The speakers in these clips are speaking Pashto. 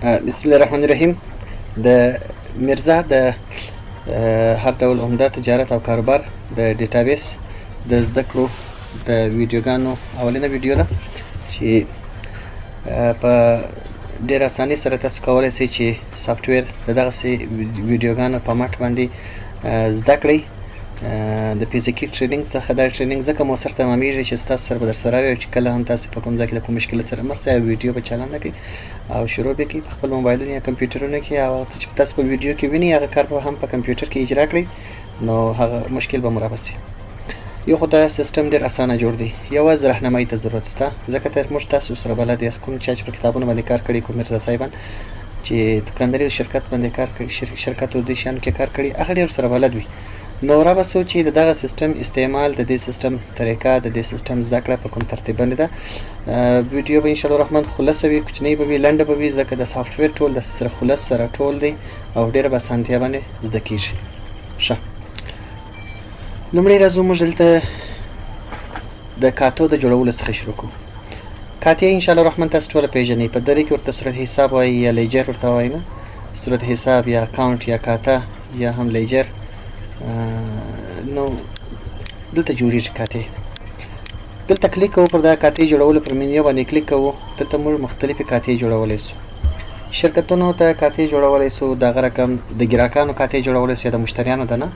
بسم الله الرحمن الرحیم. د میرزا د هر ډول عمده تجارت او کاروبار د database د زده کړو د ویډیوګانو اولنه ویډیو ده چې په ډېر اسانۍ سره تاسو کولی شئ چې software د دغسې ویډیوګانو په مټ باندې زده کړئ. د فزیکي training څخه دا training ځکه موثر تمامیږي چې ستاسو سره به درسره وي، چې کله هم تاسو په کوم ځای کې د کوم مشکل سره مخ شئ، ویډیو به چالانه کړئ او شروع به کړئ په خپل موبایلونو یا کمپیوټرونو کې، او څه چې تاسو په ویډیو کې وینئ هغه کار به هم په کمپیوټر کې اجرا کړئ، نو هغه مشکل به مو رابسي. یو خو دا سیستم ډېر اسانه جوړ دی، یوازې رهنمایي ته ضرورت شته، ځکه تر موږ تاسو سره بلد یاست، کوم چا چې په کتابونو باندې کار کړی، کوم میرزا صاحبان چې دوکانداري شرکت باندې کار کړي، شرکت او دې شیانو کې کار کړي، هغه ډېر سره بلد وي. نو را بسو چې د دغه سیستم استعمال، د دې سیستم طریقه، د دې سیستم زده کړه په کوم ترتیب باندې ده. ویډیو به ان شاء الله الرحمن خلاصه وي، کوچنۍ به وي، لنډه به وي، ځکه د software ټول د سره خلاص سره ټول دی او ډېره به اسانتیا باندې زده کېږي. ښه، لومړی راځو موږ دلته د کاتو د جوړولو څخه شروع کوو. کاتې ان شاء الله الرحمن تاسو ټوله پېژنئ، په دري کې ورته صورت حساب وایي یا ledger ورته وایي، نه صورت حساب یا account یا کاته یا هم ledger. نو دلته جوړیږي کاتې. دلته کلیک کوو پر دا کاتې جوړولو پر menu باندې کلیک کوو. دلته موږ مختلفې کاتې جوړولی سو، شرکتونو ته کاتې جوړولی سو، دغه رقم د ګراکانو کاتې جوړولی سو یا د مشتریانو ده، نه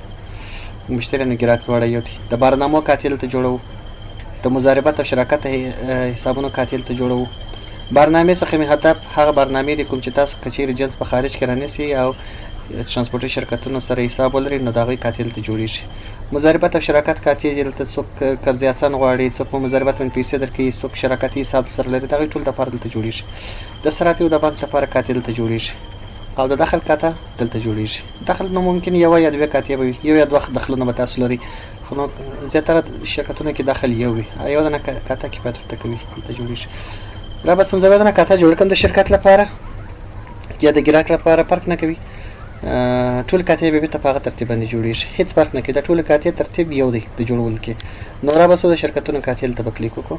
مشتریانو ګراک دواړه یو دي. د بارنامو کاتې دلته جوړوو، د مضاربت او شراکت حسابونو کاتې دلته جوړوو. بارنامې څخه مې هدف هغه بارنامې دي کوم چې تاسو که چیرې جنس په خارج کې رانیسئ او ترانسپورټي شرکتونو سره حساب ولري، نو د هغوی کاتې دلته جوړیږي. مضاربت او شراکت کاتې دي، دلته څوک قرض حسن غواړي، څوک په مضاربت باندې پیسې درکوي، څوک شراکتي حساب سره لري، د هغوی ټول دپاره دلته جوړیږي. د صرافي او د بانک لپاره کاتې دلته جوړیږي او د دخل کاته دلته جوړیږي. دخل نو ممکن یوه یا دوې کاتې به وي، یو یا دوه دخلونه به تاسو لرئ، خو نو زیاتره شرکتونو کې دخل یو وي، یو دانه کاته کفایت ورته کوي، دلته جوړیږي. را به سم زه یوه دانه کاته جوړ کړم د شرکت لپاره یا د ګراک لپاره، فرق نه کوي. ټول کاتې به بیرته په هغه ترتیب باندې جوړیږي، هیڅ فرق نه کوي، د ټولو کاتې ترتیب یو دی د جوړولو کې. نو را به سو د شرکتونو کاتې دلته به کلیک وکړو.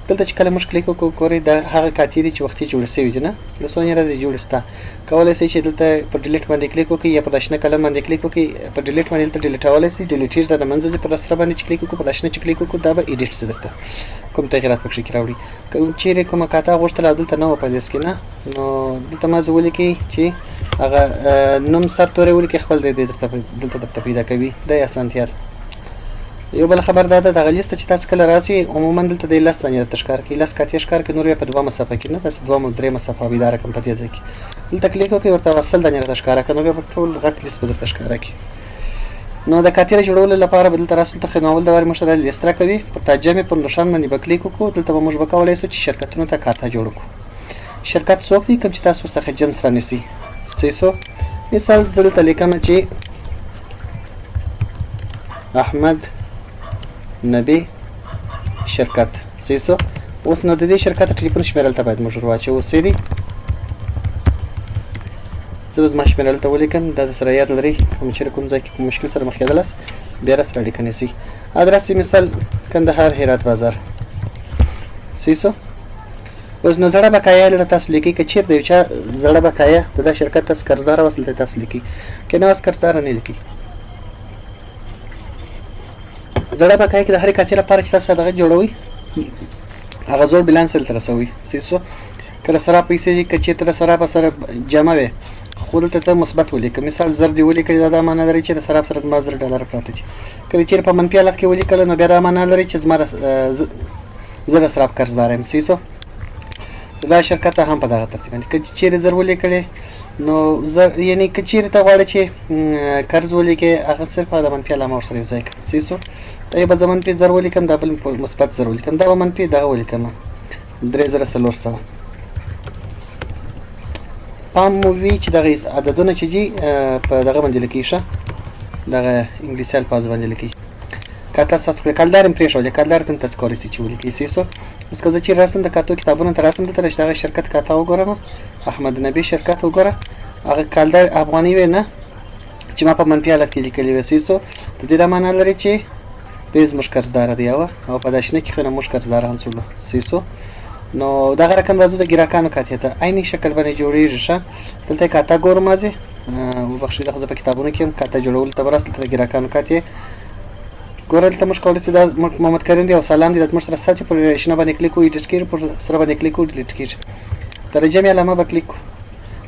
دلته چې کله موږ کلیک وکړو، ګورئ دا هغه کاتې دي چې وختي جوړې شوي دي، نه له څو نه دي جوړې شته. کولی شئ چې دلته په delete باندې کلیک وکړئ یا په دا شنه قلم باندې کلیک وکړئ. په delete باندې دلته ډیلیټولی شئ، ډیلیټېږي، دا د منځه ځي. په دا سره باندې چې کلیک وکړو، په دا شنه چې کلیک وکړو، دا به edit شي، درته کوم تغیرات پکښې کې راوړي. که چیرې کومه کاته غوښتله او دلته نه وه په لیست کې، نه نو دلته ما زه ولیکئ چې هغه نوم سر توری ولیکئ خپل دی درته دلته درته پیدا کوي. دا یې اسانتیا ده. یو بل خبر دا ده، دغه لیست چې تاسو کله راسي عموما دلته دی لس دانې درته ښکار کوي، لس کاتې ښکار کوي، نور بیا په دوهمه صفحه کې نه داسې دوهمه درېیمه صفحه وي دا رقم په دې ځای کې. دلته کلیک وکړئ ورته سل دانې راته ښکاره کړه، نو بیا په ټول غټ لیست به درته ښکاره کړي. نو د کاتې د جوړولو لپاره به دلته راسو، دلته خو نو اول د وارې موږ ته دا لیست راکوي، پر تاجمې پر نښان باندې به کلیک وکړو. دلته به موږ به کولی شو چې شرکتونو ته کاته جوړ کړو. شرکت څوک دی؟ کوم چې تاسو ورڅخه جنس رانیسئ. صحیح سو؟ مثال زه دلته لیکم چې احمد نبی شرکت. صحیح سو؟ اوس نو د دې شرکت ټلیفون شمېره دلته باید موږ ور واچوو. صحیح دی؟ زه به زما شمېره دلته ولیکم، دا در سره یاد لرئ، کوم چېرې کوم ځای کې کوم مشکل سره مخ کېدلاست بیا را سره اړیکه نیسئ. ادرس یې مثال کندهار هرات بازار. صحیح سو؟ اوس نو زړه بقایا دلته تاسو لیکئ، که چېرته یو چا زړه بقایا د دا شرکت تاسو قرضدار واست دلته تاسو لیکئ، که نه واست قرضدار نه لیکئ. زړه بقایا کې د هرې کاتې لپاره چې تاسو دغه جوړوئ هغه زوړ بیلانس دلته رسوئ. صحیح سو؟ که له سره پیسې دي، که چېرته له صراف سره جمع وي خو دلته ته مثبت ولیکه. مثال زر دې ولیکه، دا دا معنا لري چې د صراف سره زما زر ډالر پراته دي. که دې چېرې په منفي حالت کې ولیکله نو بیا دا معنا لري چې زما زه د صراف قرضدار یم. صحیح سو؟ دا شرکت هم په دغه ترتیب باندې که چېرې زر ولیکلې نو زر، یعنی که چېرې ته غواړې چې قرض ولیکې هغه صرف د منفي علامه ورسره یو ځای کړه. صحیح سو؟ دا یې به زه منفي زر ولیکم، دا بل مثبت زر ولیکم، دا به منفي دغه ولیکم 3400. پام مو وي چې دغه عددونه چې دي په دغه باندې لیکي، ښه دغه انګلیسي الفاظ باندې لیکي. که تاسو ثبت کړئ کلدار هم پرېښولې، کلدار هم تاسو کولی شئ چې ولیکئ. صحیح سو؟ اوس که زه چېرې راسم د کاتو کتابونو ته راسم، دلته چې دغه شرکت کاته وګورم، احمد نبي شرکت وګوره، هغه کلدار افغانۍ وې نه چې ما په منفي حالت کې لیکلې وې. صحیح سو؟ د دې دا معنا لري چې دی زموږ قرضدار دی او په دا شنه کې خو نه موږ قرضداران سولو. صحیح سو؟ نو دغه رقم راځو د ګراکانو کاتې ته، عیني شکل باندې جوړیږي. ښه، دلته یې کاته ګورم، مازې وبخښئ، دا خو زه په کتابونو کې یم، کاته جوړولو ته به راسم. دلته د ګراکانو کاتې ګوره، دلته موږ کولی شو، دا محمد کریم دی او سلام دی، دا زموږ سره سته چې پر شنه باندې کلیک وکړو ایډیټ کېږي، پر سره باندې کلیک وکړو ډیلیټ کېږي. د جمع علامه به کلیک کړو،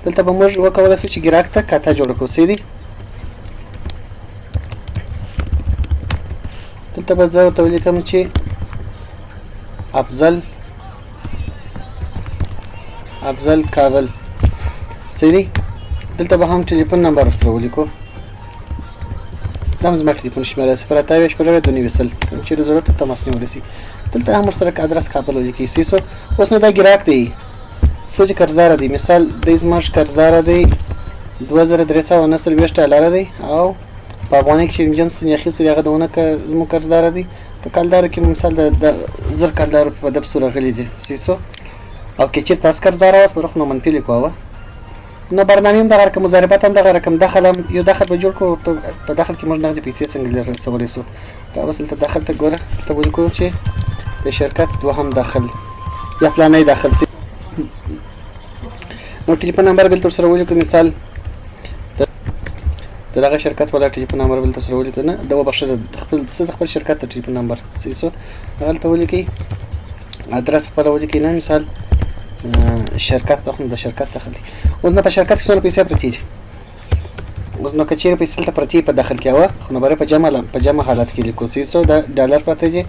دلته به موږ وکولی شو چې ګراک ته کاته جوړه کړو. صحیح دی، دلته به زه ورته ولیکم چې افضل، افضل کابل. صحیح دی، دلته به هم ټلیفون نمبر ورسره ولیکو. دا هم زما ټلیفون شمېره 078 92 20، کوم چېرې ضرورت تماس نیولی شي. دلته هم ورسره ادرس کابل ولیکئ. صحیح سو. اوس نو دا ګراک دی، څو چې قرضداره دی، مثال دی زموږ قرضداره دی 2349 ډالره دی، او په افغانۍ کې چې جنس ځینې اخیستی دی هغه دونه زموږ قرضداره دی. په کلدارو کې مثال د 1000 کلدارو په دبسو راغلي دي. صحیح سو. او که چېرې تاسو قرضداره واست، نو منفي لیکوه. نو برنامې هم دغه رقم، مضاربت هم دغه رقم، دخل هم یو دخل به جوړ کړو. په دخل کې موږ نغدې پیسې څنګه رسولی شو؟ دا اوس دلته دخل ته ګوره، دلته ولیکو چې د شرکت دوهم دخل یا فلانی دخل سي. نو ټلیفون نمبر بل تر سره ولیکو، مثال د دغه شرکت والا ټلیفون نمبر بل تر سره ولیکو، نه د وبخښه، د خپل څه، د خپل شرکت د ټلیفون نمبر. صحیح سو، هلته ولیکئ، ادرس خپله ولیکئ. نه مثال شرکت ته د شرکت دخل دی. اوس نو په شرکت کې څومره پیسې پرتې دي؟ اوس نو که چېرې پیسې دلته پرتې په دخل کې وه، خو نو بره په جمع حالت کې لیکو. صحیح سو. دا ډالر پرته دي،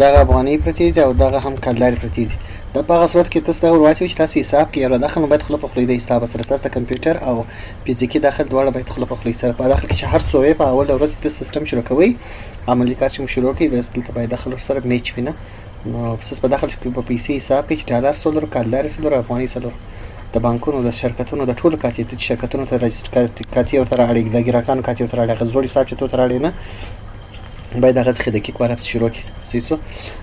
دغه افغانۍ پرتې دي او دغه هم کلدارې پرتې دي. دا په هغه صورت کې تاسو دا ور واچوئ چې تاسو حساب کې یو دخل نو باید خوله په خولۍ د حساب سره، ستاسو د کمپیوټر او فزیکي دخل دواړه باید خوله په خولۍ سره په داخل کې چې هر څو وي، په اول ورځ د سیستم شروع کوئ، عملي کار چې مو شروع کوي، بس دلته باید دخل ورسره میچ وي. نه نو څه په داخل کې په پیسې حساب کوي چې ډالر څو لرو، کلدارې څو لرو، افغانۍ څو لرو، د بانکونو، د شرکتونو د ټولو کاتې ته چې شرکتونو ته راجستر کاتې ورته رااړي، د ګراکانو کاتې ورته رااړي، هغه زوړ حساب چې ته ورته رااړي، نه باید هغه څخه دقیق واره شروع کړي. صحیح سو.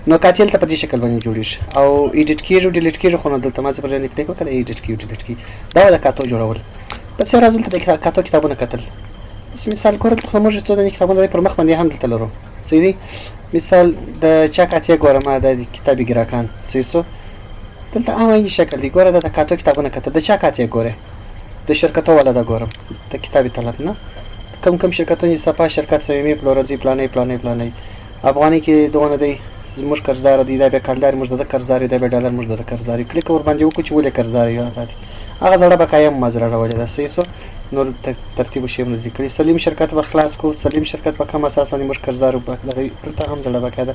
نو کاتې دلته په دې شکل باندې جوړیږي او ایډیټ کیږي او ډیلیټ کیږي. خو نو دلته ما زه پر کلیک وکړه، ایډیټ کیږي، ډیلیټ کیږي. دا د کاتو جوړول. پسې راځو دلته د کاتو کتابونه کتل. اوس مثال ګوره، دلته خو موږ څو دانې کتابونه پر مخ باندې هم دلته لرو. صحیح دی، مثال د چا کاتې ګوره، ما د کتاب ګراکان. صحیح سو. دلته عام عیني شکل دی. ګوره، دا د کاتو کتابونه کتل، د چا کاتې ګوره، د شرکتو والا دا ګورم، د کتاب طلب نه کم کم شرکتونه، صفا شرکت، صمیمي پلورنځي، پلانې پلانې پلانې، افغاني کې دونه دی زموږ قرضدار دی، دا بیا کلدار موږ د قرضدار دی، دا بیا ډالر موږ د قرضدار یو. کلیک ور باندې وکړو چې ولې قرضدار یو، دا دی هغه زړه بقایا مو زړه راوړې ده. صحیح سو. نور ترتیب شی موږ لیکلی. سلیم شرکت به خلاص کو، سلیم شرکت په کوم اساس باندې موږ قرضدار یو؟ دغه دلته هم زړه بقایا ده.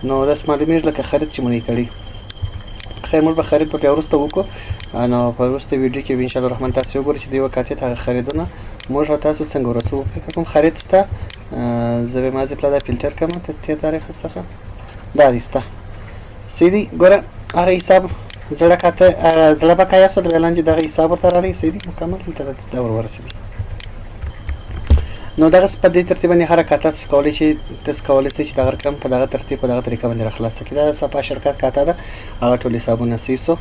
نو داسې معلومیږي لکه خرید چې مونږ کړی. خیر، موږ به خرید په بیا وروسته وکړو. نو په وروسته ویډیو کې به ان شاء الله الرحمن تاسو وګورئ چې د یوه کاتې ته هغه خریدونه موږ او تاسو څنګه ورسوو. فکر کوم خرید سته، زه به مازې پلا دا فلټر کړم د تېر تاریخ څخه. دا دی سته. صحیح دی، ګوره هغه حساب زړه کاته، هغه زړه بقایا سول، بیا لاندې دغه حساب ورته راغی. صحیح دی، مکمل دلته دا ور ورسېدی. نو دغه په دې ترتیب باندې هره کاته تاسو کولی شئ، تاسو کولی شئ چې دغه رقم په دغه ترتیب په دغه طریقه باندې راخلاصه کړئ. دا صفا شرکت کاته ده، هغه ټول حسابونه. صحیح سو.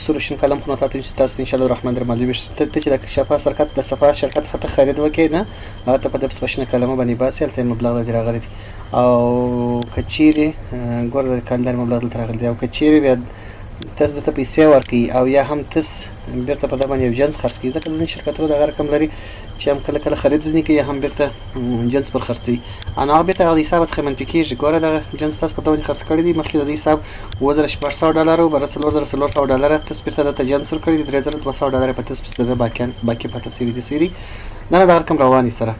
سور شین قلم خو نو تاسو ان شاء الله الرحمن در معلوم شي ته چې د شفا شرکت، د صفا شرکت څخه ته خرید وکړې، نه هغه ته په دې پس کلمه باندې باسي، هلته مبلغ د راغلی دی. او که چیرې ګوره د کلدار مبلغ دلته راغلی دی، او که چیرې بیا تاسو دلته پیسې ورکړي او یا هم تاسو بیرته په ده باندې یو جنس خرڅ کړي، ځکه ځینې شرکتونه دغه رقم لري چې هم کله کله خرید ځینې کوي، هم بیرته جنس پر خرڅوي، نو هغه بیرته هغه د حساب څخه منفي کېږي. ګوره دغه جنس تاسو په ده باندې خرڅ کړی دی، مخکې د دې حساب 7600 ډالر و، بره 4400 ډالره تاسو بیرته دلته جنس ورکړی دی، 3200 ډالر په تاسو پسې باقي پاتې شوي دي. صحیح دی، نه نه دغه رقم روان دي سره.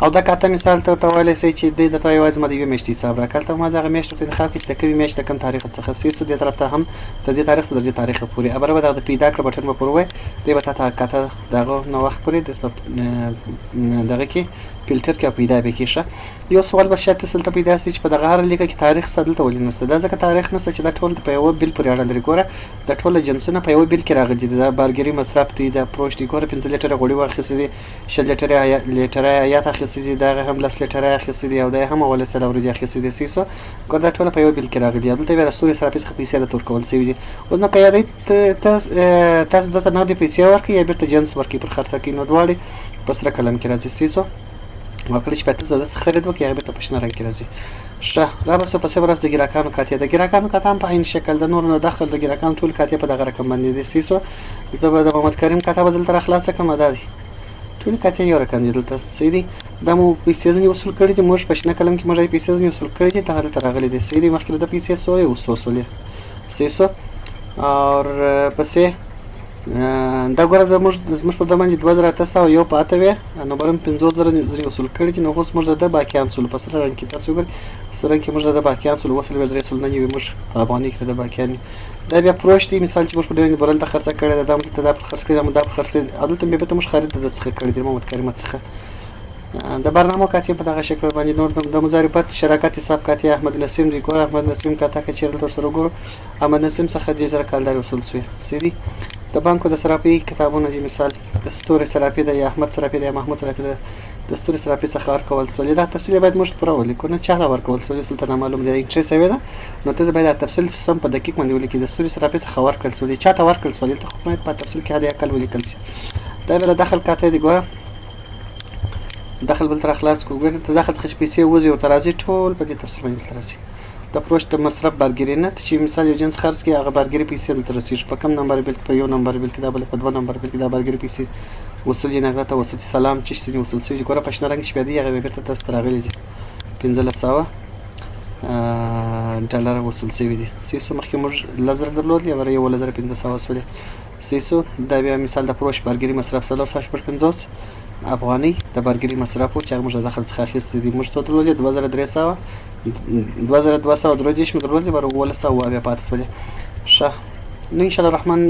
او دا کاته مثال ته ورته ویلی سئ چې دی درته یوازې ما د یوې میاشتې حساب راکړ، هلته ما هغه میاشت ورته انتخاب کړي چې د کومې میاشتې د کوم تاریخ څخه. صحیح سو. دې طرف ته هم تر دې تاریخ څخه تر دې تاریخه پورې ابره به دغه د پیدا کړه بټن به پر ووایي، دی به تا ته کاته د هغه نه وخت پورې دغه کې فلټر کې او پیدا به کړي. ښه، یو سوال به شاید تاسو دلته پیدا سي چې په دغه هره لیکه کې تاریخ څه دلته ولې نشته؟ دا ځکه تاریخ نشته چې دا ټول په یوه بیل پورې اړه لري. ګوره دا ټول جنسونه په یوه بیل کې راغلي دي، دا بارګري مصرف دی، دا فروش دی. ګوره 5 لیټره غوړي واخیستي دي، 20 لیټره آیات اخیستي دي، دغه هم 10 لیټره اخیستي دي، او دا هم 17 ورځې اخیستي دي. صحیح سو. ګوره دا ټول په یوه بیل کې راغلي دي. دلته بیا د ستوري صرافي څخه پیسې درته ورکول شوي دي. اوس نو که یادوي تاسو دلته نغدې پیسې ورکړئ یا بیرته جنس ورکړئ پر خرڅه کړئ، نو دواړې په سره قلم کې راځي. صحیح سو. او کله چې بیا تاسو د څه خرید وکړئ، هغه بیرته په شنه رنګ کې راځي. ښه را به سو پسې به راسو د ګراکانو کاتې. د ګراکانو کاته هم په عین شکل د نورو نه دخل د ګراکانو ټول کاتې په دغه رقم باندې دي. صحیح سو. زه به د محمد کریم کاته به دلته را خلاصه کړم. دا دی ټولې کاتې یو رقم دي دلته. صحیح دی. دا مو پیسې ځینې وصول کړي دي. موږ په شنه قلم کې موږ یې پیسې ځینې وصول کړي دي. دغه دلته راغلي دي. صحیح دی. مخکې له ده پیسې سوې اوس وسولې. صحیح سو. اور پسې دا ګوره د موږ زموږ پر ده باندې 2801 پاته وې، نو برم 50,000 ځینې وصول کړي دي. نو اوس موږ د ده باقیان سول په سره رنګ کې تاسو وګورئ، سره رنګ کې موږ د ده باقیان سول 47 399 موږ په افغانۍ کې د ده باقیان. دا بیا فروش دی. مثال چې موږ په ډېر برل ته خرڅه کړې ده، دا موږ دلته دا پر خرڅ کړې ده، موږ دا پر خرڅ کړې او دلته بیا بیرته موږ خرید د ده څخه کړی دی، محمد کریمه څخه. د برنامو کاتې په دغه شکل باندې. نور د مضاربت شراکت حساب کاتې احمد نسیم دی. ګوره احمد نسیم کاته که چېرې دلته ورسره وګورو، احمد نسیم څخه 30,000 کالدارې وصول شوې. صحیح دي. د بانکو د صرافۍ کتابونه دي. مثال د ستوري صرافي ده یا احمد صرافي ده یا محمود صرافي ده، د ستوري صرافي څخه ورکول شولې. دا تفصیل باید موږ پوره ولیکو، نه چا ته ورکول شولې دلته نامعلوم دی. انټري سوې ده نو ته باید دا تفصیل سم په دقیق باندې ولیکې. د ستوري صرافي څخه ورکړل شولې، چا ته ورکړل شولې، دلته خو باید په تفصیل کې حد اقل ولیکل شي. دا بیا دخل کاته دی. ګوره دخل بل تر خلاص کو. ګوره ته دخل څخه چې پیسې وځي ورته راځي ټول په دې تفصیل باندې دلته راځي. د فروش د مصرف بارګیري نه چې مثال یو جنس خرڅ کړي هغه بارګیري پیسې دلته رسیږي. په کم نمبر بیل کې، په یو نمبر بیل کې، دا بل په دوه نمبر بیل کې دا بارګیري پیسې وصول یې نغده ته وصول سلام چې ځینې وصول شوي. ګوره په شنه رنګ چې بیا دی هغه بیا بیرته تاسو ته راغلي دي. 1,500 ډالر وصول شوي دي. صحیح سو. مخکې موږ 10,000 درلودلې، وره 11,500 سولې. صحیح سو. دا بیا مثال د فروش بارګیري مصرف 456 افغانۍ د بارګیري مصرف و چې هغه موږ د دخل څخه اخیستي دي. موږ څو درلودلې؟ 2,300، 2,233 مو درلودلې، بر 1770 پاتې سولې. ښه نو ان شاء الله الرحمن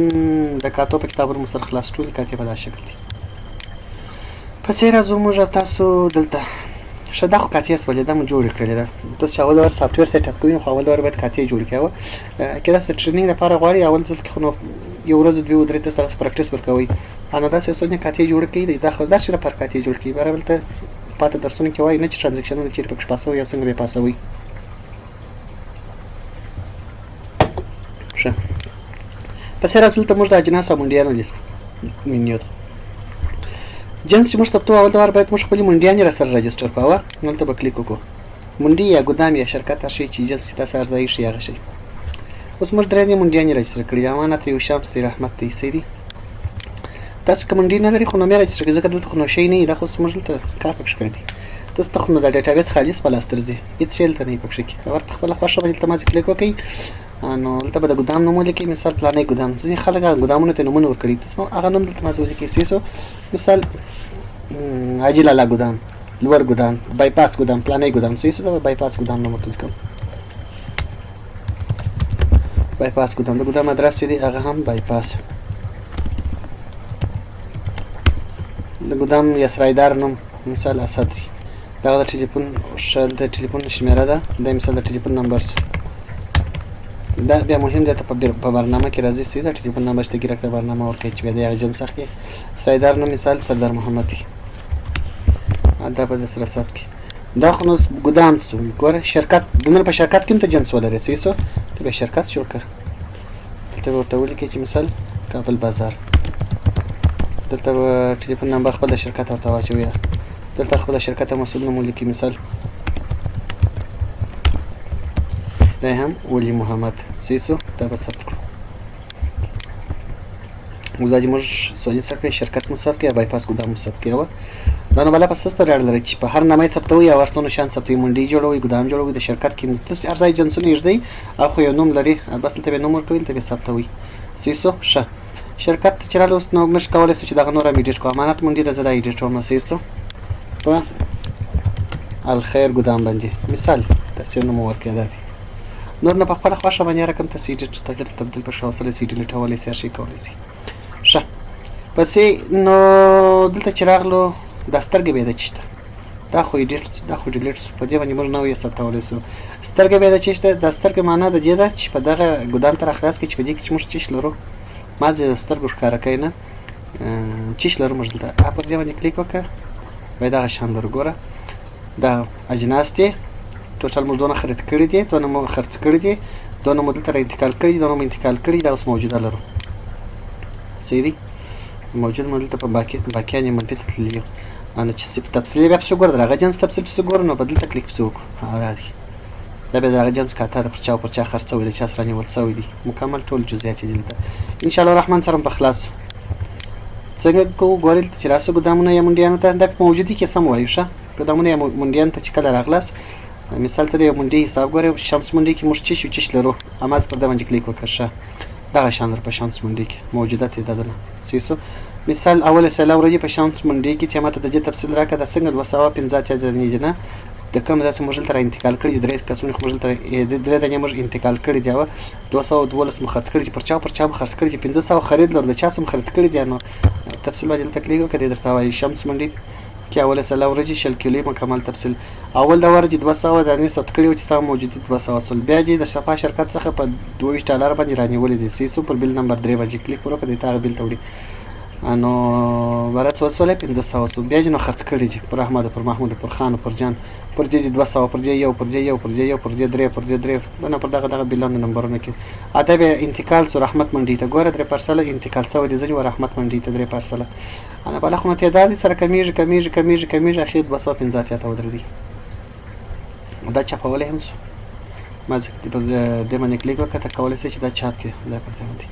د کاتو په کتابونو مو سره خلاص ټولې کاتې په دا شکل دي. پسې راځو موږ تاسو دلته. ښه دا خو کاتې سولې، دا مو جوړې کړلې ده. تاسو چې اول وار سافټویر سیټ اپ کوئ خو اول وار باید کاتې جوړې کړئ. که تاسو ټریننګ لپاره غواړئ اول ځل کې خو نو یو ورځ دوې درې تاسو دغسې پریکټس ورکوئ. نو داسې څو کاتې جوړې کړئ، دا خو درس لپاره کاتې جوړ کړئ. بهرحال دلته پاتې درسونو کې وایي نه چې ترانزکشنونه چېرې پکې پاسوئ او څنګه به یې پاسوئ. ښه پسې راځو دلته موږ د اجناس او منډیانو لیست منیو ده. جنس چې موږ ثبتو اول وار باید موږ خپلې منډیانې را سره راجسټر کوه. دلته به کلیک وکړو، منډي یا ګدام یا شرکت هر شی چې جنس چې تاسو ارزایي شي هغه شی. اوس موږ درې منډیانې راجسټر کړي، امانت یو شمس دی، رحمت دی. صحیح دی. تاسو که منډي نه لرئ خو نو مې راجسټر کړئ، ځکه دلته خو نو شی نه وي. دا خو اوس موږ دلته کار پکښې کړی دی. تاسو ته خو نو دا ډیټابیس خالص په لاس درځي، هېڅ شی دلته نه وي پکښې کې. ور په خپله خوښه باندې دلته مازې کلیک وکړئ. نو دلته به د ګدام نوم ولیکئ. مثال پلانی ګدام، ځینې خلک هغه ګدامونو ته نومونه ورکړي، تاسو هغه نوم دلته مازې ولیکئ. صحیح سو. مثال حاجي لالا ګدام، لوړ ګدام، بایپاس ګدام، پلانی ګدام. صحیح سو. دا به بایپاس ګدام نوم ورته ولیکم، بایپاس ګدام. د ګدام ادرس چې دی هغه هم بایپاس. د ګدام یا سرایدار نوم مثال اسد دی. دغه د ټلیفون شل د ټلیفون شمېره ده، دا مثال د ټلیفون نمبر شو. دا بیا مهم دی، ته په برنامه کې راځي. صحیح ده. ټلیفون نمبر چې د ګراک ته برنامه ورکوي چې بیا د هغه جنس اخلي. سرایدار نوم مثال سردار محمد دی، دا به در سره ثبت کړي. دا خو نو ګدام سو. ګوره شرکت دننه په شرکت کې هم ته جنس ولرې. صحیح سو. ته بیا شرکت جوړ کړه. دلته به ورته ولیکې چې مثال کابل بازار. دلته به ټلیفون نمبر خپل د شرکت ورته واچوي. دلته خپل د شرکت مسؤل نوم ولیکي، مثال دا هم ولي محمد. صحیح سو. دا به ثبت کړو. اوس دا چې موږ سوني ثبت کړی، شرکت مو ثبت کړی، بایپاس ګدام مو ثبت کړی. دا نو بلا په څه پورې اړه لري چې په هر نامه یې ثبتوئ او هر څونه شیان ثبتوئ، منډي جوړوئ، ګدام جوړوئ، د شرکت کې تاسو چې هر ځای جنسونه ږدئ هغه خو یو نوم لري، بس دلته به نوم ورکوئ، دلته به ثبتوئ. صحیح سو. ښه شرکت ته چې راغلو اوس نو موږ کولی سو چې دغه نور هم ایډیټ کړو. امانت منډي ده، زه دا ایډیټ کوم. صحیح سو. په الخیر ګدام باندې مثال تاسو یو نوم ورکړئ. دا دی نور نو په خپله خوښه باندې هر رقم تاسو ایډیټ تغیر تبدیل پکښې راوستلی سئ، ډیلیټولی سئ، هر شی کولی سئ. ښه پسې نو دلته چې راغلو دا سترګې بیا د چی شته، دا خو ایډیټ، دا خو ډیلیټ سو، په دې باندې موږ نوې ثبتولی سو. سترګه بیا د چی شته، دا سترګه معنا د دې ده چې په دغه ګدام ته راخلاص کړي چې په دې کې چې موږ چیش لرو، مازې سترګو ښکاره کوي نه چیش لرو موږ دلته. پر دې باندې کلیک وکړه، بیا دغه شان لرو. ګوره دا اجناس دي، ټوټل موږ دونه خرید کړي دي، دونه مو خرڅ کړي دي، دونه مو دلته را انتقال کړي دي، دونه مو انتقال کړي، دا اوس موجوده لرو. صحیح دی. موجود مو دلته په باقیان یې منفي ته تللي یو. نو چې تفصیلي بیا پسې وګوره، هغه جنس تفصیل پسې وګوره، نو په دلته کلیک پسې وکړو. هغه دا دی. دا بیا د هغه جنس کاته ده، پر چا او پر چا خرڅ شوی دی، چا سره نیول شوی دی، مکمل ټول جزئیات یې دلته ان شاء الله الرحمن سره په خلاص سو. څنګه کوو ګورې دلته چې راسو ګدامونه یا منډیانو ته، دا په موجودي کې سم وایو ښه. ګدامونه یا منډیانو ته چې کله راغلاست، مثال ته د یو منډي حساب ګورې، شمس منډي کې موږ چش او چش لرو، هماغسې پر ده باندې کلیک وکړه ښه. دغه شان در په شمس منډي کې موجوده تعدادونه صحیح سو. مثال اوله سله ورځې په شمس منډي کې چې ماته د دې تفصیل راکړه، دا څنګه 285 دانې دي نه د کوم داسې موږ دلته را انتقال کړي دي، درې کسونه خو موږ دلته درې دانې موږ انتقال کړي دي او 212 مو خرڅ کړي چې پر چا پر چا مو خرڅ کړي چې 500 خرید لرو، د چا څه مو خرید کړي دي. نو تفصیل باندې دلته کلیک وکړه، دی درته وایي شمس منډي کې اوله سله ورځې 20 کیلوې مکمل تفصیل. اول دا ورځې 200 دانې ثبت کړي و چې ستا موجودي 200 سول، بیا دې د صفا شرکت څخه په 22 ډالر باندې رانیولې دي. صحیح سو. پر بل نمبر 3 باندې کلیک وکړه، دی ته هغه بل ته وړي. نو برات څو سولې 500 سو، بیا دې نو خرڅ کړي دي پر احمد، پر محمود، پر خان، پر جان، پر دې دې 200، پر دې یو، پر دې یو، پر دې یو، پر دې درې، پر دې درې، نه پر دغه دغه بلانو نمبرونه کې اته بیا انتقال سو رحمت منډي ته. ګوره درې پارسله انتقال سوی دی ځینې و رحمت منډي ته درې پارسله. انا بله خو نو تعداد یې سره کمیږي کمیږي کمیږي کمیږي، اخر 285 ته ودرېدی. دا چاپولی هم سو، ما ځکه پر دې باندې کلیک وکړه، ته کولی سې چې دا چاپ کړې. دا پر دې باندې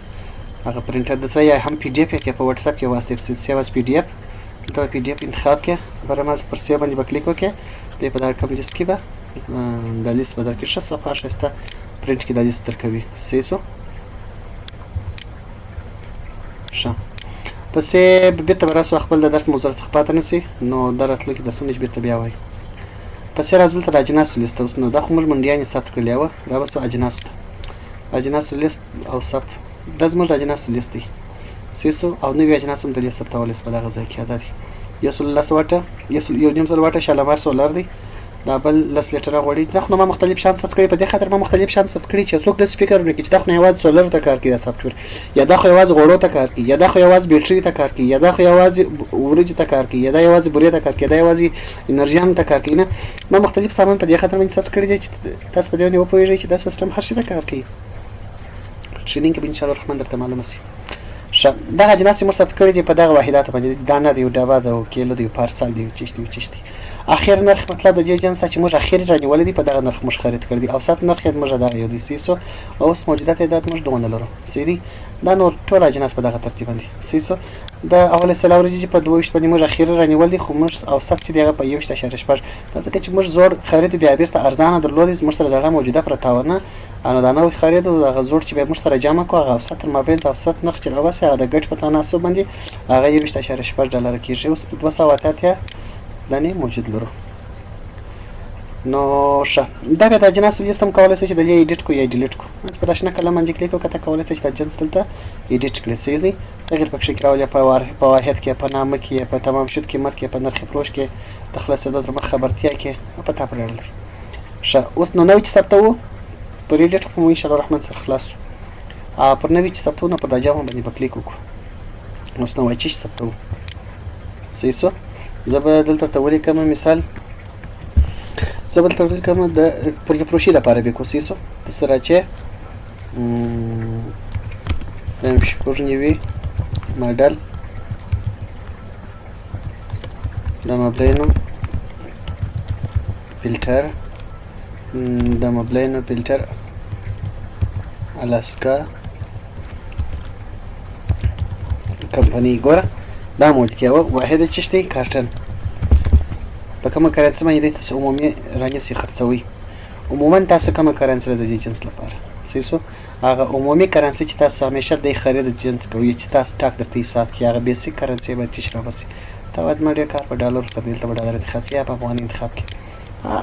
هغه پرنټر د سره یا هم پی ډي اف کې په واتس اپ کې واستې، سیو اس پی ډي اف، دلته پی ډي اف انتخاب کړې، پر ما پر سیو باندې به کلیک وکړې، دی په دا کوم لیست کې به دا لیست به درکړي، ښه صفا ښایسته پرنټ کې دا لیست درکوي. صحیح سو. ښه پسې بېرته به راسو خپل د درس موضوع څخه پاته نه سي، نو دا راتلونکي درسونه چې بېرته بیا وایي. پسې راځو دلته د اجناسو لیست ته. اوس نو دا خو موږ منډیانې ثبت کړلې وه، را به سو اجناسو ته. اجناسو لیست او ثبت، دا زموږ د اجناسو لیست دی. صحیح سو. او نوي اجناس هم د دې ثبتولی سو په دغه ځای کې. دا دی یو سل لس واټه، یو سل یو نیم سل واټه شالمار سولر دی، دا بل لس لیټره غوړي. دا خو ما مختلف شان ثبت کړي، په دې خاطر ما مختلف شان ثبت کړي چې څوک داسې فکر ونه کړي چې دا خو یوازې سولر ته کار کوي دا سافټویر، یا دا خو یوازې غوړو ته کار کوي، یا دا خو یوازې بیټري ته کار کوي، یا دا خو یوازې وریجو ته کار کوي، یا دا یوازې بورې ته کار کوي، دا یوازې انرژیانو ته کار کوي. نه، ما مختلف سامان په دې خاطر باندې ثبت کړي دي چې تاسو په دې باندې وپوهېږئ چې دا سیستم هر شي ته کار کوي. ټریننګ کې به ان شاء الله الرحمن درته معلومه شي. ښه دغه اجناس موږ ثبت کړي دي په دغه واحداتو باندې، دانه دی، ډبه ده، کیلو دی، پارسل دی، چش دی، چش دی. اخر نرخ مطلب د دې جنس چې موږ اخر رانیولی دی په دغه نرخ موږ خرید کړی دی، اوسط نرخ یې موږ دغه یو دی. صحیح سو. اوس موجوده تعداد موږ دونه لرو. صحیح دی. دا نور ټول اجناس په دغه ترتیب باندې. صحیح سو. د اوله سله ورځې چې په 22 باندې موږ اخر رانیول دي، خو موږ اوسط چې دی هغه په 21.6، دا ځکه چې موږ زوړ خرید بیا بیرته ارزانه درلودی، زموږ سره زړه موجوده پرته وه نه، نو دا نوی خرید او هغه زوړ چې بیا موږ سره جمع کړو هغه اوسط تر مابین د اوسط نرخ چې راوباسي هغه د ګټې په تناسب باندې هغه 21.6 ډالره کېږي. اوس 288 دانې موجود لرو. نو ښه دا بیا د اجناسو لیست هم کولی شئ چې د دې ایډیټ کړو یا ډیلیټ کړو. اوس په دا شنه قلم باندې کلیک وکړه، ته کولی شئ چې دا جنس دلته ایډیټ کړې. صحیح دی. تغیر پکښې کې راولي، په واحد کې، په نامه کې، په تمام شد قیمت کې، په نرخ فروش کې، د خلاصېدو تر مخ خبرتیا کې، په تا پورې اړه لري. ښه اوس نو نوی چې ثبتوو پر ایډیټ خو مو ان شاء الله الرحمن سره خلاص سو. پر نوی چې ثبتوو نو پر دا جمع باندې به کلیک وکړو. اوس نوی چې ثبتوو. صحیح سو. زه به دلته ورته ولیکم، مثال زه به دلته ولیکم د پرزه فروشي لپاره به کو. صحیح سو. د سراچه ام 96 ماډل د مبلینو فلټر، د مبلینو فلټر الاسکا کمپنی. ګوره دا مو لیکي واحد چې شته کارټن په کومه کرنسي باندې تاسو عمومي رانیسي خرڅوي. عموما تاسو کومه کرنسي د دې جنس لپاره. صحیح سو. هغه عمومي کرنسي چې تاسو همیشه د خرید جنس کوي چې تاسو سټاک درته حساب کړي، هغه بیسیک کرنسي باید چې راوباسي. تا وایي زما ډېر کار په ډالرو سره دی، دلته به ډالر انتخاب کړي یا په افغاني انتخاب کړي.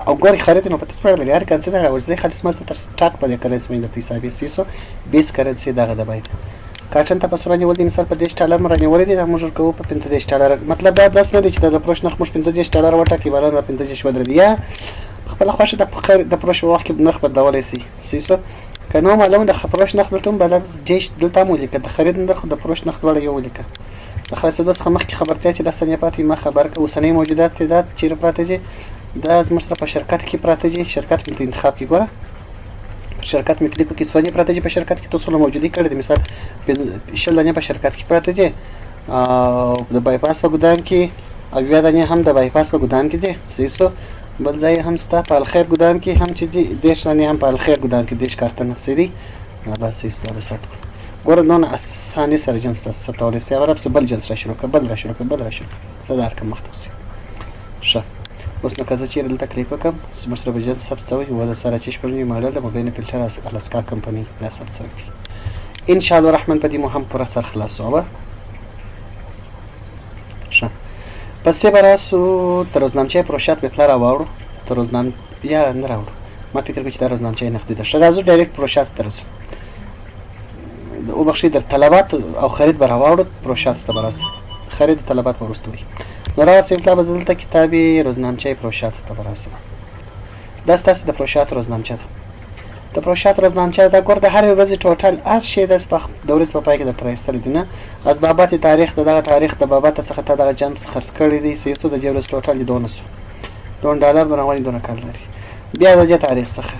او ګوري خرید نو په تاسو پورې لري، هر کرنسي دا راوړي دی خالص ماته تر سټاک په دې کرنسي باندې درته حساب صحیح سو. بیس کرنسي دغه ده. باید کاټن ته پس رانیول دي، مثال په 30 ډالر مو رانیولې دي، دا موږ ورکوو په 35 ډالر. مطلب دا داسې نه دی چې د فروش نرخ موږ 35 ډالر وټاکي، بله 35 ودرېدي، یا خپله خوښه د فروش په وخت کې نرخ بدلولی سي. صحیح سو. که نو معلومه د فروش نرخ دلته هم بدل جیش دلته هم ولیکه، د خرید نرخ د فروش نرخ دواړه یو ولیکه. د خلاصېدو څخه مخکې خبرتیا چې لس ثانیې پاتې ما خبر کړه. اوسنۍ موجودات تعداد چیرې پراته دي، دا زموږ سره په شرکت کې پراته دي. شرکت مې دلته انتخاب کړي، ګوره پر شرکت مې کلیک وکړي، څو پراته دي په شرکت کې، تاسو له موجودي کړي دي. مثال 20 دانې په شرکت کې پراته دي، او د بایپاس په ګدام کې 70 دانې هم د بایپاس په ګدام کې دي. صحیح سو. بل ځای هم سته په الخیر ګدام کې هم چې دي 30 دانې، هم په الخیر ګدام کې 30 کارتنه. صحیح دی، بس صحیح، دا به ثبت کړو. ګوره، دونه اساني سره جنس تاسو ثبتولی سئ. هغه راپسې بل جنس را شروع کړه، بل را شروع کړه، بل را شروع کړه، څه دا رقم مخته وسي. ښه، اوس نو که زه چیرې دلته کلیک وکړم، زموږ سره به جنس ثبت سوی و. د سره چې 96 ماډل د مبینه فلټر الاسکا کمپنۍ، دا ثبت سوی دی. ان شاء الله الرحمن په دې مو هم پوره سر خلاص سو. ښه، پسې به راسو تر روزنامچې پروشات به پلا راواوړو، تر روزنام یا نه راوړو. ما فکر کوم چې دا روزنامچه نقدي ده. ښه، راځو ډایرکټ پروشات ته راځو. وبخښئ، در طلبات او خرید به راواوړو، پروشات ته به راسو، خرید او طلبات به وروسته وي. نو راسم پلا به زه دلته کتابي روزنامچه پروشات ته به راسم. دا ستاسې د پروشات روزنامچه ده، د پروشات روزنامچه ده. ګور، د هرې ورځې ټوټل هر شی د ورځې په پای کې درته راایستلی دي. نه از بابت تاریخ، د دغه تاریخ د بابت څخه تا دغه جنس خرڅ کړی دی. صحیح سو، د دې ورځې ټوټل دې دونه سو، دونه ډالر، دونه افغانۍ، دونه کلداري. بیا د دې تاریخ څخه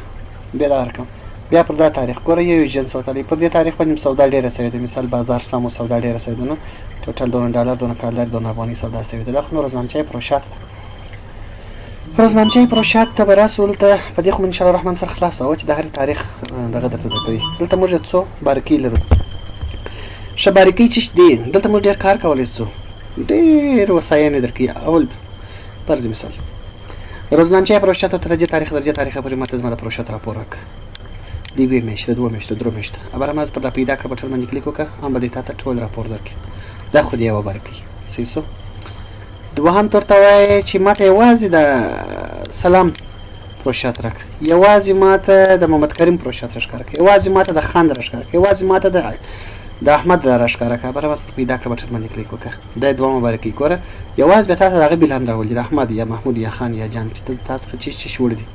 بیا دغه رقم، بیا پر دا تاریخ ګوره یو جنس وتلی، پر دې تاریخ باندې سودا ډېره سوې ده. مثال بازار سم و، سودا ډېره سوې ده، نو ټوټل دونه ډالر، دونه کلداري، دونه افغانۍ سودا سوې ده. دا خو نو روزنامچه پروشات ده. روزنامچه پروشات ته به راسو. دلته په دې خو ان شاء الله الرحمن سر خلاص و چې د هر تاریخ دغه درته درکوي. دلته موږ یو څو باریکۍ لرو. ښه، باریکۍ چې دي، دلته موږ ډېر کار کولی سو، ډېر وسایل یې درکوي. اول فرض مثال روزنامچه پروشات ته درجه تاریخ، درجه تاریخ پورې ماته زما د پروشات راپور راکړه، د یوې میاشتې، د دوو میاشتو، درو میاشتو. ابره ما پر دا پیدا کړه بټن باندې کلیک وکړه، هم به دې تا ته ټول راپور درکړي. دا خو دې یوه باریکۍ. صحیح سو. دوهم تور ته وایې چې ماته یوازې د سلام پروشات راکړه، یوازې ماته د محمد کریم پروشات راښکاره کړه، یوازې ماته د خان راښکاره کړه، یوازې ماته د احمد راښکاره کړه. بره بس پر پیدا کړه بټن باندې کلیک وکړه. دا دوه مبارکي. ګوره، یوازې به تا ته دغه بیلان راولي، د احمد یا محمود یا خان یا جان، چې ته تا څخه چې چې وړي دي.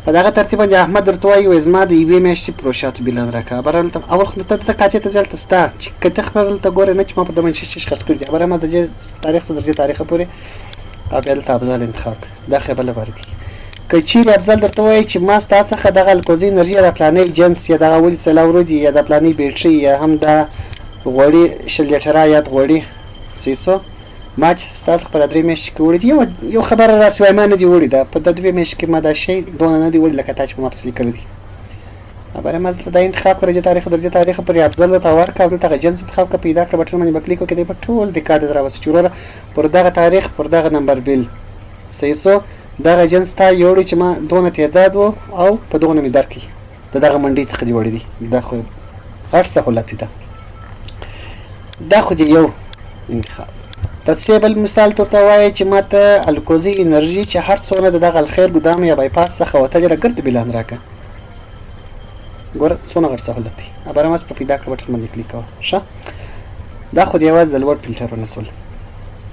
په دغه ترتیب باندې احمد درته وایي، وایي زما د یوې میاشتې پروشاتو بیلان راکړه. بره دلته اول خو ته ته کاتې ته ځې، هلته ستا چې که ته خپل دلته ګورې نه چې ما په ده باندې څه خرڅ کړي دي. بره ما د دې تاریخ څخه درجې تاریخه پورې او بیا دلته افضل انتخاب کړه. دا خو بله باریکي. که چیرې افضل درته وایي چې ما ستا څخه دغه الکوزي انرژي یا د پلانۍ جنس یا دغه ولې سلا ورودي یا د پلانۍ بیټري یا هم دا غوړي 20 لیټره یاد غوړي سیسو ما چې ستا څخه په 3 میاشتې کې وړي دي، یو خبره راسي وایي ما نه دي وړي، دا په دا 2 میاشتې کې ما دا شی دونه نه دي وړي لکه تا چې په ما پسې لیکلی دی. خبره ما دلته دا انتخاب کړه چې تاریخ درجه تاریخ پورې افضل ته ورکړه او دلته هغه جنس انتخاب کړه، پیدا کړه بټن باندې به کلیک وکړې، دی به ټول ریکارډ راوستي چې وروره پر دغه تاریخ پر دغه نمبر بیل صحیح سو دغه جنس تا یوړي چې ما دونه تعداد و او په دونه مې درکړي، د دغه منډۍ څخه دې وړي دي. دا خو غټ سهولت دی. دا خو دې یو انتخاب. پسې بل مثال ورته وایي چې ما ته الکوزي انرژي چې هر څونه د دغه الخیر ګدام یا بایپاس څخه وتلې را ګرد بیلان راکړه. ګوره څونه غټ سهولت دی. ابره ماس په پیدا کړه بټن باندې کلیک کوه. ښه، دا خو دې یوازې د لوړ فلټرونه سول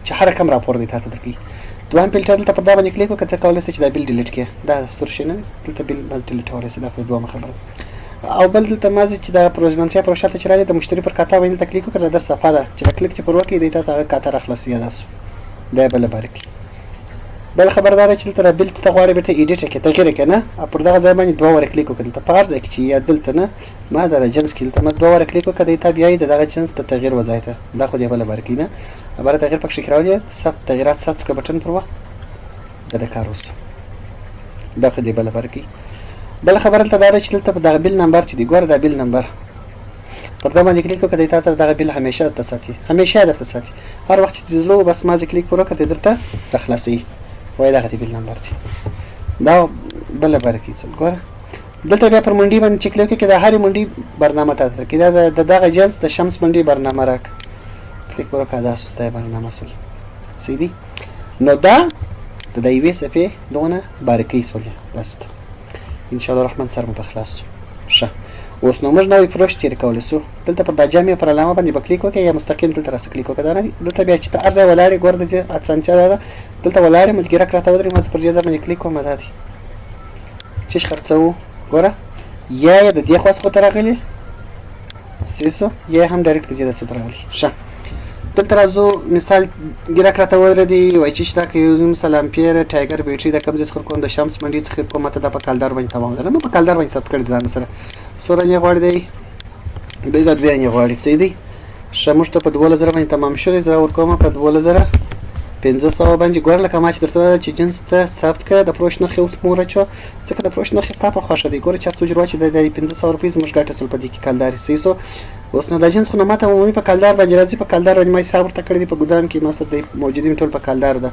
چې هر رقم راپور دی تاته درکوي. دوهم فلټر دلته پر دا باندې کلیک وکړه، ته کولی شې چې دا بیل ډیلیټ کړې، دا سور شی نه دی، دلته بیل بس ډیلیټولی شې. دا خو دوهمه خبره. او بل دلته مازې چې دا پروژنامچه پروشات ته چې راځي د مشتري پر کاته باندې دلته کلیک وکړه، دا صفحه ده چې کلیک چې پر وکړي دی تاته هغه کاته راخلاصوي. دا سو دا بله باریکي. بل خبر دا ده چې دلته دا بیل ته غواړې بېرته ایډیټ کړې، تغییر کړې نه، او پر دغه ځای باندې دوه واره کلیک وکړه. دلته په هر ځای کې چې یا دلته نه ما دا جنس کې دلته ما دوه واره کلیک وکړه، دی ته بیایي د دغه جنس د تغییر وځای ته. دا خو دې بله باریکي نه. عباره تغییر پکښې کې راولي، ثبت تغییرات ثبت کړه بټن پر وه، دا د کار وسو. دا خو دې بله باریکي. بله خبره دلته دا ده چې دلته په دغه بیل نمبر چې دی، ګوره دا بیل نمبر پر دا باندې کلیک وکړه، دی تا ته دغه بیل همیشه درته ساتي، همیشه درته ساتي. هر وخت چې زړه و بس ما چې کلیک پر وکړه، دی درته راخلاصوي، وایي دغه دی بیل نمبر دی. دا بله باریکي. څه ګوره دلته بیا پر منډي باندې چې کلیک وکړې، د هرې منډي برنامه تاته درکوي. دا د دغه جنس د شمس منډي برنامه راکړه، کلیک پر وکړه، دا سو دا برنامه سول. صحیح دی. نو دا د یوې صفحې دونه باریکۍ سولې. دا ستو ان شاء الله الرحمن سر مو په خلاص سو. ښه، اوس نو موږ نوی فروش تېر کولی سو. دلته پر دا جمع پر علامه باندې به کلیک وکړې یا مستقیم دلته راسه کلیک وکړه. دا نه دلته بیا چې ته هر ځای ولاړ یې، ګوره د دې اسانتیا دا ده، دلته ولاړ یم، ګیرک راته ودرېږي، ما زه پر دې ځای باندې کلیک کوم، دا دی چې خرڅوو. ګوره یا یې د دې خوا څخه ته راغلي صحیح سو، یا هم ډایرکټ د دې څخه راغلي. ښه، دلته راځو، مثال ګیرک راته ودرېدی، وایي چې دا که یو مثال امپیر ټایګر بیټري د کوم ځای څخه کوم، د شمس منډي څخه کوم، ماته دا په کالدار باندې تمام ده، ما په کالدار باندې ثبت کړی ځان سره. څو رنګې غواړي دی؟ دوی دا دوې رنګې غواړي. صحیح دی. ښه، موږ ته په 12,000 باندې تمام شوی، زه ورکوم په 12,000 500 باندې ګوره لکه ما چې درته وویل چې جنس ته ثبت که د فروش نرخ یې اوس مور اچو، ځکه د فروش نرخ یې ستا په خوښه دی. ګوره چا څو جوړ واچي د 500 روپۍ زموږ ګټه سول په دې کې کلدارې. صحیح سو. اوس نو دا جنس خو نو ماته عمومي په کلدار باندې راځي، په کلدار باندې ما حساب ورته کړی دی په ګدام کې ما سره دی موجودي مې ټول په کلدار ده،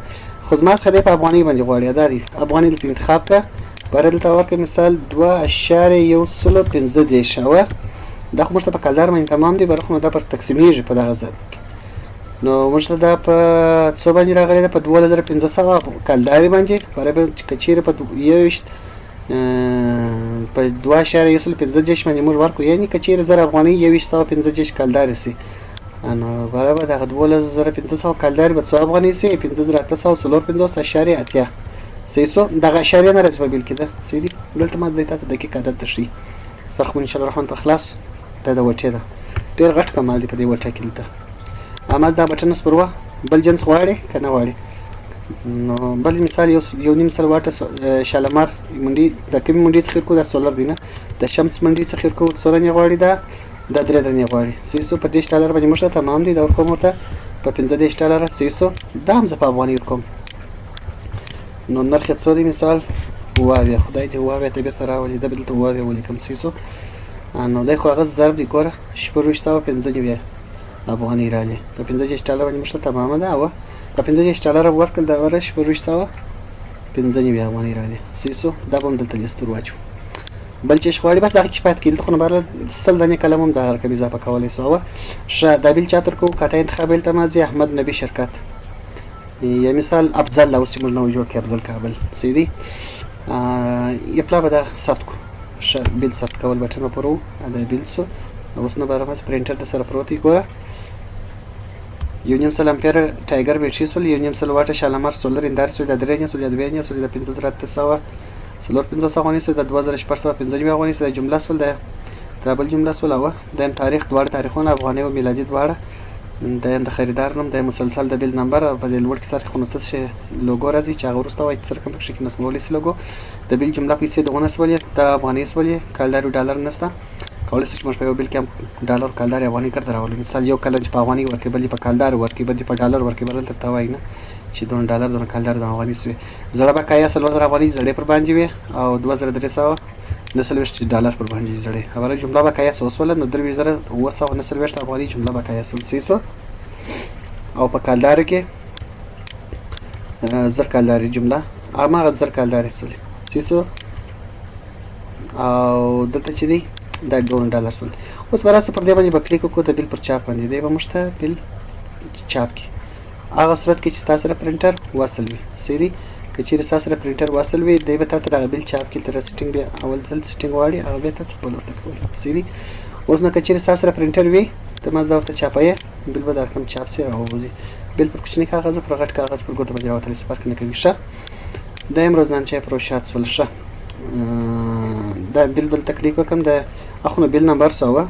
خو زما څخه دی په افغانۍ باندې غواړي. دا دی افغانۍ دلته انتخاب که بره دلته ورکړه مثال 2.135 او دا خو موږ ته په کلدار باندې تمام دی، بره خو نو دا پر تقسیمیږي په دغه ځای کې. نو موږ ته دا په څو باندې راغلی ده؟ په 12500 کلدارې باندې. بره به که چیرې په 21 په 2.135 باندې موږ ورکړو، یعنې که چیرې 1000 افغانۍ 2135 کلدارې سي، نو بره به دغه 12500 کلدارې به څو افغانۍ سي؟ 5854.80. صحیح سو. دغه اشاریه نه راځي په بیل کې ده. صحیح دي. دلته ما دی تاته دقیق عدد درښیي. ستر خو انشاءالله الرحمن په خلاص دا د وټې ده، ډېر غټ کمال دی په دې وټه کې. دلته اما دا بټن اوس پر وه بل جنس غواړي که نه غواړي؟ نو بل مثال یو نیم سل واټه شالمار منډي د کومې منډي څخه ورکو؟ دا سولر دی نه، د شمس منډي څخه ورکو. څو رنې غواړي؟ دا دا درې رنې غواړي. صحیح سو. په 30 ډالر باندې موږ ته تمام دی، دا ورکوم ورته په 35 ډالر. صحیح سو. دا هم زه په افغانۍ ورکوم. نو نرخ یې څو دی؟ مثال 77، خدای دې 77 ته بېرته راولي، دا به دلته 77 ولیکم. صحیح سو. نو دی خو هغه ضرب دی ګوره 2695 افغانۍ راغلې په 35 ډالر باندې موږ ته تمامه ده. او په 35 ډالر ورکړل دا وره 2695 افغانۍ راغلې. صحیح سو. دا به هم دلته لیست ور واچو. بل چې غواړي بس دغه کفایت کوي. دلته خو نو بهرحال 100 دانې قلم هم دغه رقم اضافه کولی سو. او ښه دا بیل چا تر کوو؟ کاته انتخاب دلته ما ځي احمد نبي شرکت یا مثال افضل، دا اوس چې موږ نوی جوړ کړي افضل کابل. صحیح دی. یو پلا به دا ثبت کړو. ښه بیل ثبت کول بټن به پر وو، دا بیل سو. اوس نو بهرحال پرنټر د سره پروت دی. ګوره 1.5 امپیر ټایګر بیټري سول، 1.5 واټه شالمار سولر اندار سول، دا درې نه سول، دا دوې نه سول، دا 5854 افغانۍ سول، دا 2695 افغانۍ سول، دا جمله سول، دا دا بل جمله سول. او دا هم تاریخ، دواړه تاریخونه افغانۍ او میلادي دواړه، دا هم د خریدار نوم، دا مسلسل د بیل نمبر. په دې لوړ کې سر کې خو نو څه شی لوګو راځي چې هغه وروسته وایي چې څه رقم پکښې کې نصبولی سي لوګو. د بیل جمله پیسې دغونه سولې، دا افغانۍ سولې، کلداري ډالر نشته. کولی شو چې موږ په یو بیل کې هم ډالر کلداري افغانۍ ګرده راولو. مثال یو کلن چې په افغانۍ ورکړي، بل یې په کلدار ورکړي، بل یې په ډالر ورکړي، بل درته وایي نه چې دونه ډالر دونه کلدار دونه افغانۍ سوې. زړه بقایا 4000 افغانۍ زړې پر باندې وې او 2349 ډالر پر باندې زړې. خبره جمله بقایا څو سوله؟ نو 23749 افغانۍ جمله بقایا سول. صحیح سوه. او په کلدارو کې 1000 کلداري جمله هماغه 1000 کلداري سولې. صحیح سوه. او دلته چې دی دا دونه ډالر سول. اوس به راسو پر دې باندې به کلیک وکړو د بیل پر چاپ باندې، دی به موږ ته بیل چاپ کړي هغه صورت کې چې ستا سره پرنټر وصل وي. صحیح دی. که چیرې ستا سره پرنټر وصل وي دی به تا ته دغه بیل چاپ کړي. تر setting بیا اول ځل setting غواړي هغه بیا ته خپل ورته کوي. صحیح دی. اوس نو که چیرې ستا سره پرنټر وي ته ما زه ورته چاپوې، بیل به دا رقم چاپ سي راووځي. بیل پر کوچني کاغذ پر غټ کاغذ پر ګوته باندې راوتلی څه فرق نه کوي. ښه دا هم روزنامچه یې پروشات سول. ښه دا بیل بل ته کلیک وکړم، د اخو نو بیل نمبر سوه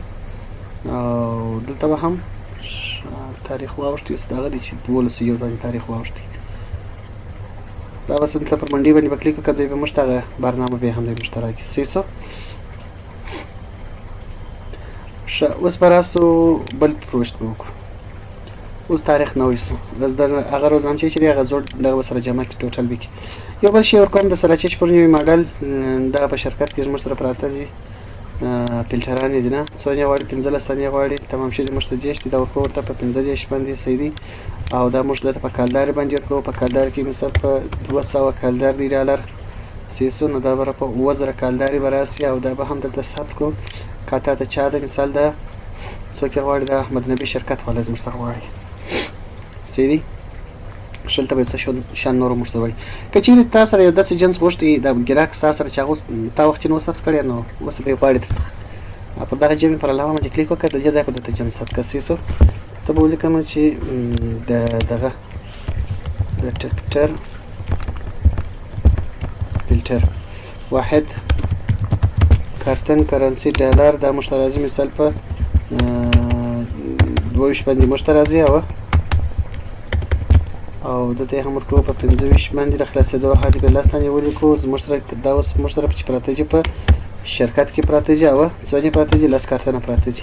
او دلته به هم تاریخ واوښتي. اوس دغه دی چې 12 یو باندې تاریخ واوښتي. را به دلته پر منډې باندې به کلیک وکړم، دی به موږ ته هغه برنامه بیا هم دی موږ ته راکړي. صحیح سو. ښه اوس به راسو بل پروژ به وکړو. اوس تاریخ نوی سو. هغه روزنامچې چې دی هغه زوړ دغه به سره جمع کړي ټوټل به کړي. یو بل شی ورکوم د سراچې پر نوي ماډل دغه په شرکت کې زموږ سره پراته دي. فلټران یې دي نه، څو یې غواړي؟ 15 ثانیې غواړي. تمام شوي دي موږ ته 30 دي، دا ورکوو ورته په 35 باندې. صحیح دی. او دا موږ دلته په کلدارې باندې ورکوو. په کلدار کې مثال په 200 کلدار دی ډالر. صحیح سو. نو دا به په 7000 کلدارې به راسي او دا به هم دلته ثبت کړو. که تا ته چا ده مثال ده څوک یې غواړي؟ دا احمد نبي شرکت والا زموږ سره غواړي. صحیح دی. دلته به یو څه شیان نور موږ سره وایي. که چیرې تا سره یو داسې جنس غوښتي د ګراک ستا سره چې هغه اوس تا وخت چې نو ثبت کړی نو اوس دی غواړي در څخه پر دغه جمع پر علاوه باندې کلیک وکړه، د دې ځای پر درته جنس ثبت کړه. صحیح سو. دلته به ولیکم چې د دغه د ټریکټر فلټر واحد کارتن کرنسي ډالر دا موږ ته راځي مثال په 22 باندې موږ ته راځي او دلته یې هم ورکوو په 25 باندې د خلاصېدو حد به 10 ثانیې ولیکو. زموږ سره دا اوس موږ سره چې پراته دي په شرکت کې پراته دي او څو دي پراته دي؟ 10 کارتنه پراته دي.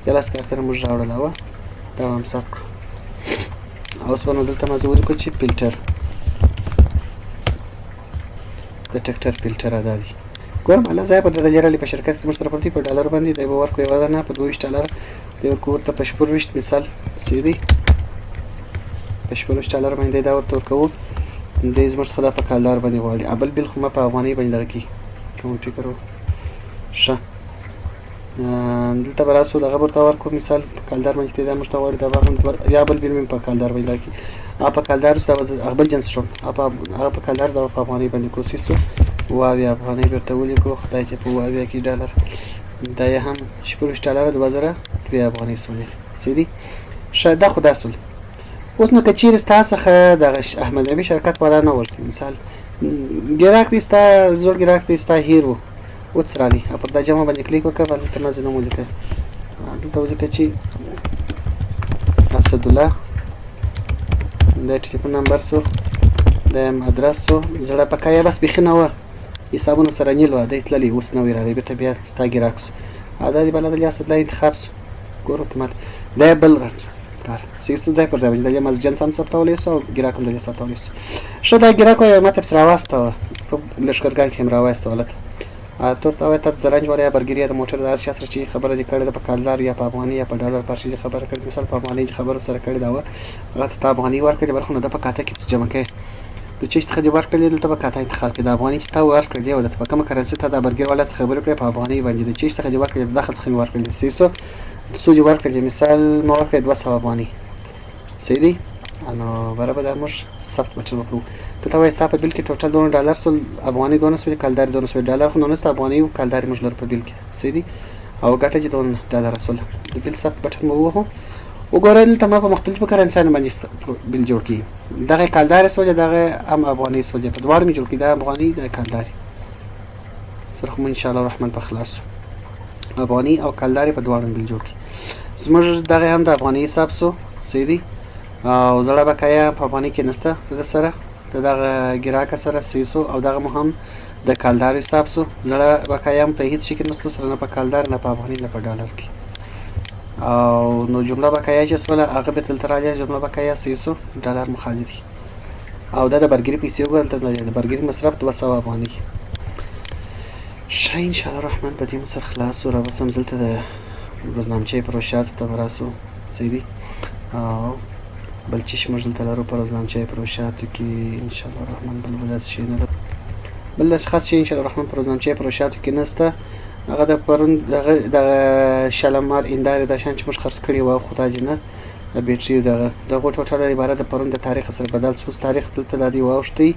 یا 10 کارتنه موږ راوړل او دا به هم ثبت کړو. اوس به نو دلته ما زه ولیکو چې فلټر، د ټریکټر فلټر ادا دی. ګورم الله ځای پر د جرالی په شرکت کې موږ سره پرتی په ډالر باندې دی به ورکو یوه دانه په 22 ډالر دی ورکو ورته په 26، مثال څه دی، په 26 ډالر باندې دا ورته ورکوو. دی زموږ څخه دا په کالدار باندې غواړي. بل بل خو ما په افغانۍ باندې دغه کي کوم فکر و. ښه، دلته به راسو، دغه به ورته ورکړو. مثال په کالدار باندې چې دا موږ ته غواړي، دا به هم یا بل بل مې په کالدار باندې دا کي هغه په کالدار سره هغه بل جنس شو، هغه په کالدار، دا په افغانۍ باندې کوشش شو. 70 افغانۍ بیرته ولیکو. خدای چې په 70 کې ډالر دا یې هم 26 ډالر 2002 افغانۍ سولې. څه دي؟ ښه، دا خو دا سول. اوس نو که چیرې ستا څخه دغه احمد نبي شرکت والا نه ورکړي، مثال ګراک دی، ستا زوړ ګراک دی، ستا هیر و اوس رالی، پر دا جمع باندې کلیک وکړه. دلته ما زه نوم ولیکه، دلته ولیکه چې اسدالله، د ټلیفون نمبر سو، د ادرس سو، زړه پکایه بس بیخي نه وه، حسابونه سره نیل وه، دی تللی اوس نوی راغی، بیرته بیا ستا ګراک سو. دا دی بله د اسدالله انتخاب سو. ګور اتومات دا بل غټ کار سیسو ځای پر ځای باندې د مز جنس هم ثبتولی سو او ګراک هم د ثبتولی سو. ښه، دا ګراک وایي ما ته پسې راواستوه، په لښکرګاه کې هم راواستوه هلته. تور ته وایي ته زرنج والا یا برګري یا د موټر د هر چا سره چې خبره دې کړې ده، په کالدار یا په افغاني یا په ډالر په هر شي خبره کړې. مثال په افغانۍ چې خبره سره کړې ده وه، هغه ته تا افغانۍ ورکړې، برخه نو ده په کاته کې څه جمع کوي د چې څخه دې ورکړلې، دلته به کاته انتخاب کړې. د افغانۍ چې تا ورکړلې او دلته په کومه کرنسي تا د برګر والا څخه خبرې کړې، په افغانۍ باندې د چې څخه دې ورکړلې، د دخل څخه مې ورکړلې، سیسو څو دې ورکړلې، مثال ما ورکړې 200 افغانۍ. صحیح دی. نو بره به دا موږ ثبت بټن وکړو. دلته وایي ستا په بل کې ټوټل دونه ډالر سول، افغانۍ دونه سولې، کالدارې دونه سولې. ډالر خو نو نشته، افغانۍ او کالدارې موږ لرو په بل کې. صحیح دی. او ګټه چې دونه ډالر سول، د بل ثبت بټن به ووهو. وګوره دلته ما په مختلفو کرنسیانو باندې بل جوړ کړي. دغه کالدارې سولې، دغه هم افغانۍ سولې، په دواړو مې جوړ کړي، دا افغانۍ دا کالدارې سره خو مو ان شاء الله الرحمن په خلاص سو. افغانۍ او کالدارې په دواړو بل جوړ کړي. زموږ دغه هم د افغانۍ حساب سو. صحیح دی. او زړه بقایا په افغانۍ کې نشته د سره د دغه ګراکه سره. صحیح سو. او دغه مو هم د کالدار حساب سو. زړه بقایا هم په هیڅ شي کې نشته سره، نه په کالدار، نه په افغانۍ، نه په ډالر کې. او نو جمله بقایا چې سوله هغه بیرته دلته راغله، جمله بقایا. صحیح سو. ډالر مو خالي دي. او دا د برګري پیسې وګوره، دلته د برګري مصرف 200 افغانۍ. ښه، ان شاء الله الرحمن په دې مو سر خلاص سو. راوسم دلته د روزنامچې پروشاتو ته به راسو. صحیح دی. او بل چې موږ دلته لرو په روزنامچې پروشاتو کې ان شاء الله الرحمن بل به داسې شی نه لرو، بل داسې خاص شی ان شاء الله الرحمن په روزنامچې پروشاتو کې نشته. هغه د پرون دغه شالمار اندارې دا شیان چې موږ خرڅ کړي وه، خو دا چې نه د بیټري دغه دغو ټوټل عبارت د پرون د تاریخ سره بدل سو. تاریخ دلته دا دی واوښتی،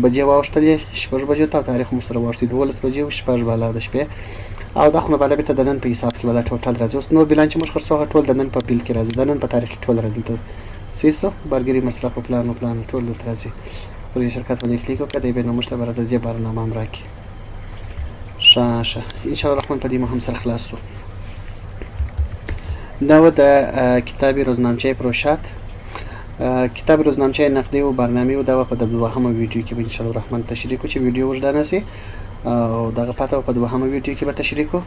بجې واوښتلې 6 بجو ته، تاریخ موږ سره واوښتی 12 بجې او شپږ بالا د شپې. او دا خو نو بالا بیرته د نن په حساب کې به دا ټوټل راځي. اوس نور بیلان چې موږ خرڅو هغه ټول د نن په بیل کې راځي، د نن په تاریخ کې ټول راځي. دلته صحیح سو. برګري مصرف او پلان او پلان ټول دلته راځي. پر دې شرکت باندې کلیک وکړه، دی به نو موږ ته به راته د دې برنامه هم راکړي. ښه ښه، ان شاء الله الرحمن په دې مو هم سره خلاص سو. دا و د کتاب روزنامچه پروشات، کتاب روزنامچه نقدي او برنامې او دا به په د دوهمه ویډیو کې به ان شاء الله الرحمن تشریح کړو چې ویډیو اوږده نه سي، او دغه پته به په دوهمه ویډیو کې به تشریح کړو.